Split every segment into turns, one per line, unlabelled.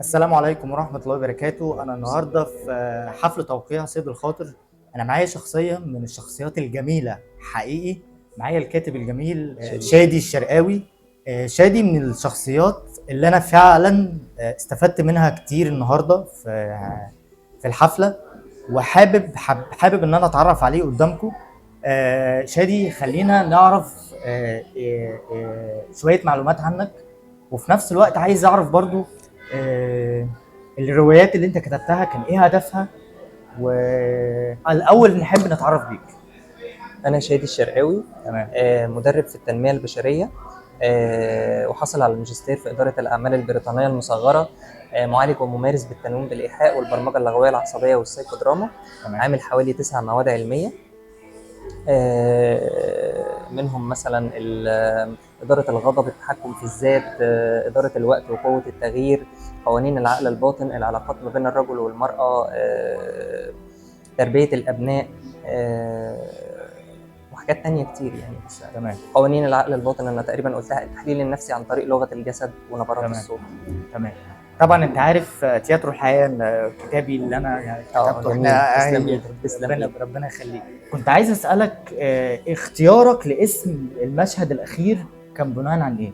السلام عليكم ورحمة الله وبركاته. أنا النهاردة في حفل توقيع سيد الخاطر. أنا معايا شخصية من الشخصيات الجميلة حقيقي، معايا الكاتب الجميل شادي الشرقاوي. شادي من الشخصيات اللي أنا فعلا استفدت منها كتير النهاردة في الحفلة، وحابب حابب إن أنا أتعرف عليه قدامكم. شادي، خلينا نعرف شوية معلومات عنك، وفي نفس الوقت عايز أعرف برضو الروايات اللي انت كتبتها كان ايه هدفها. والاول نحب نتعرف بيك.
أنا شادي الشرقاوي.
تمام.
مدرب في التنمية البشرية، وحصل على الماجستير في إدارة الأعمال البريطانية المصغرة، معالج وممارس بالتنويم بالإيحاء والبرمجة اللغوية العصبية والسايكودراما.
تمام.
عامل حوالي 9 مواد علمية، منهم مثلا إدارة الغضب، التحكم في الذات، إدارة الوقت وقوة التغيير، قوانين العقل الباطن، العلاقات ما بين الرجل والمرأة، تربية الأبناء، وحاجات تانية كتير يعني. بس
تمام.
قوانين العقل الباطن أنا تقريبا قلتها، التحليل النفسي عن طريق لغة الجسد ونبرات الصوت.
تمام. طبعا انت عارف تياترو الحياة، كتابي اللي انا كتبته.
جميل.
احنا
تسلم ايدك، تسلم ايدك.
ربنا يخليك. كنت عايز اسالك اختيارك لاسم المشهد الاخير كان بناء عن ايه؟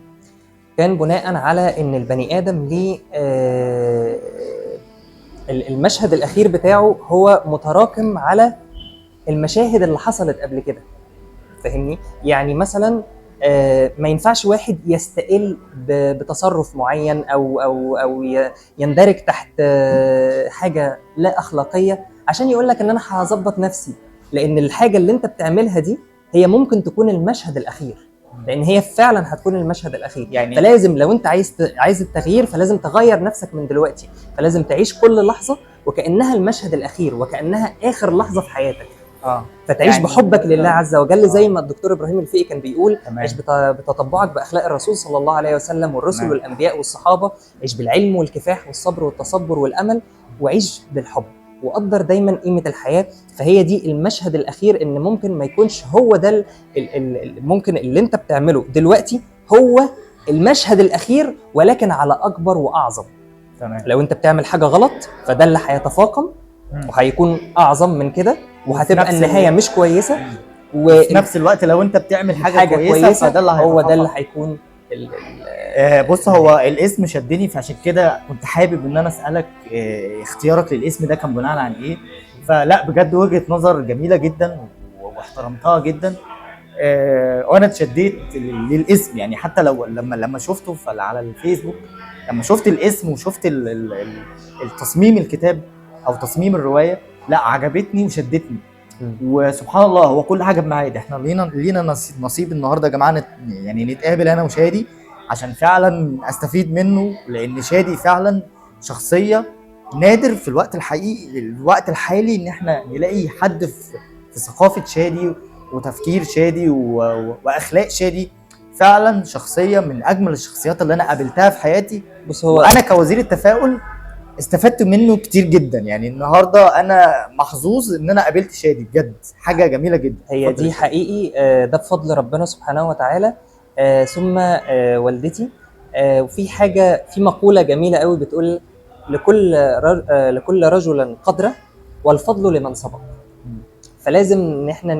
كان بناء على ان البني ادم ليه المشهد الاخير بتاعه هو متراكم على المشاهد اللي حصلت قبل كده، فاهمني؟ يعني مثلا ما ينفعش واحد يستقل بتصرف معين او او او يندرج تحت حاجة لا اخلاقية عشان يقول لك ان انا هظبط نفسي، لان الحاجة اللي انت بتعملها دي هي ممكن تكون المشهد الاخير، لان هي فعلا هتكون المشهد الاخير
يعني.
فلازم لو انت عايز التغيير فلازم تغير نفسك من دلوقتي، فلازم تعيش كل لحظة وكانها المشهد الاخير، وكانها اخر لحظة في حياتك. فتعيش
يعني
بحبك لله عز وجل، زي ما الدكتور ابراهيم الفقي كان بيقول. عيش بتطبعك باخلاق الرسول صلى الله عليه وسلم والرسل والانبياء والصحابة، عيش بالعلم والكفاح والصبر والتصبر والامل، وعيش بالحب، وقدر دايما قيمة الحياة. فهي دي المشهد الاخير، ان ممكن ما يكونش هو ده ممكن اللي انت بتعمله دلوقتي هو المشهد الاخير، ولكن على اكبر واعظم. لو انت بتعمل حاجة غلط فده اللي هيتفاقم وهيكون اعظم من كده، وهتبقى النهاية مش كويسة.
وفي نفس الوقت لو انت بتعمل حاجة كويسة فده اللي
هو ده اللي هيكون
بص، هو الاسم شدني، فعشان كده كنت حابب ان انا اسالك اختيارك للاسم ده كان بناء عن ايه. فلا بجد وجهه نظر جميلة جدا واحترمتها جدا. وانا اتشديت للاسم، يعني حتى لو لما شفته على الفيسبوك، لما شفت الاسم وشفت التصميم الكتاب او تصميم الرواية، لا عجبتني وشدتني. وسبحان الله هو كل حاجة بميعاد. احنا لينا نصيب النهارده يا جماعة يعني نتقابل انا وشادي عشان فعلا استفيد منه، لان شادي فعلا شخصية نادر في الوقت الحقيقي، الوقت الحالي، ان احنا نلاقي حد في ثقافة شادي وتفكير شادي واخلاق شادي. فعلا شخصية من اجمل الشخصيات اللي انا قابلتها في حياتي.
بص، هو
انا كوزير التفاؤل استفدت منه كتير جدا. يعني النهارده انا محظوظ ان انا قابلت شادي، بجد حاجة جميلة جدا.
هي دي حقيقي، ده بفضل ربنا سبحانه وتعالى، ثم والدتي. وفي حاجة، في مقولة جميلة قوي بتقول لكل رجل قدره والفضل لمن سبق. فلازم ان احنا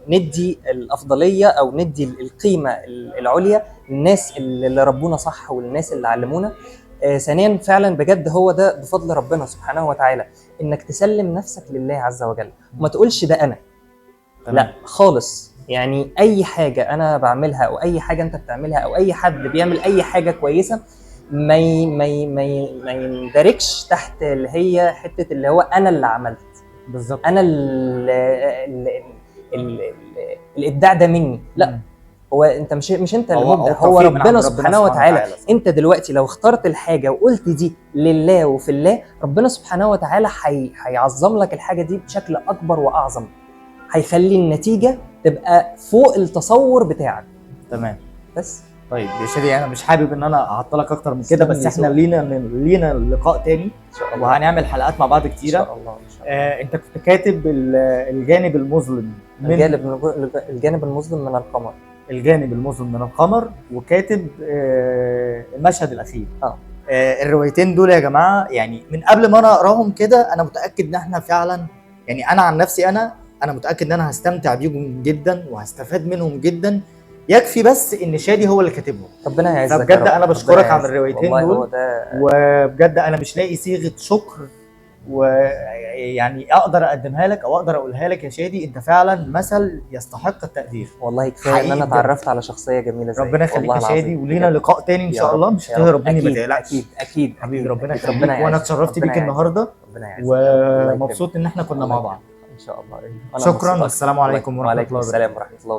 ندي الافضلية او ندي القيمة العليا للناس اللي ربونا صح والناس اللي علمونا. ثانيا فعلا بجد هو ده بفضل ربنا سبحانه وتعالى، انك تسلم نفسك لله عز وجل وما تقولش ده انا. لا خالص. يعني اي حاجة انا بعملها او اي حاجة انت بتعملها او اي حد بيعمل اي حاجة كويسة ما ما يندركش تحت اللي هي حتة اللي هو انا اللي عملت.
بالظبط.
انا ال ال ال ال الابداع ده مني. لا، هو انت مش انت اللي مبدع، هو ربنا سبحانه وتعالى. انت دلوقتي لو اخترت الحاجة وقلت دي لله وفي الله، ربنا سبحانه وتعالى هيعظم لك الحاجة دي بشكل اكبر واعظم، هيخلي النتيجة تبقى فوق التصور بتاعك.
تمام.
بس
طيب يا شادي، انا مش حابب ان انا اعطلك اكتر من كده، بس احنا لينا لقاء تاني
ان شاء الله،
وهنعمل حلقات مع بعض كتيرة
ان شاء الله. إن شاء الله.
انت كنت كاتب الجانب المظلم من
الجانب المظلم من القمر.
الجانب المظلم من القمر، وكاتب المشهد الاخير. الروايتين دول يا جماعة يعني من قبل ما انا اقراهم كده انا متاكد ان احنا فعلا، يعني انا عن نفسي انا متاكد ان انا هستمتع بيهم جدا وهستفاد منهم جدا. يكفي بس ان شادي هو اللي كاتبهم.
ربنا يعزك يا
فبجد
رب.
انا
ربنا
بشكرك على
يعزك.
الروايتين
والله
دول.
هو ده.
وبجد انا مش لاقي صيغة شكر ويعني اقدر اقدمها لك او اقدر اقولها لك يا شادي. انت فعلا مثل يستحق التقدير.
والله كفاية ان
حقيقي
انا
بجد.
اتعرفت على شخصية جميلة زيك.
ربنا يخليك
والله
يا شادي،
العظيم.
ولينا
بجد.
لقاء تاني ان
يا
شاء
رب.
الله، مش
يا رب.
هتهرب مني ما
اكيد
تقلقش.
اكيد اكيد
حبيبي
أكيد.
ربنا
أكيد.
يخليك،
ربنا
وانا
يعزك.
اتشرفت
ربنا
بيك
يعزك.
النهارده،
ربنا يعزك. الله يكرمك.
ومبسوط ان احنا كنا
الله
مع
يكرمك.
بعض.
ان شاء الله. أنا
شكرا
مبسوط أكتر.
والسلام عليكم ورحمة
وعليكم
الله وبركاته.
السلام ورحمة الله.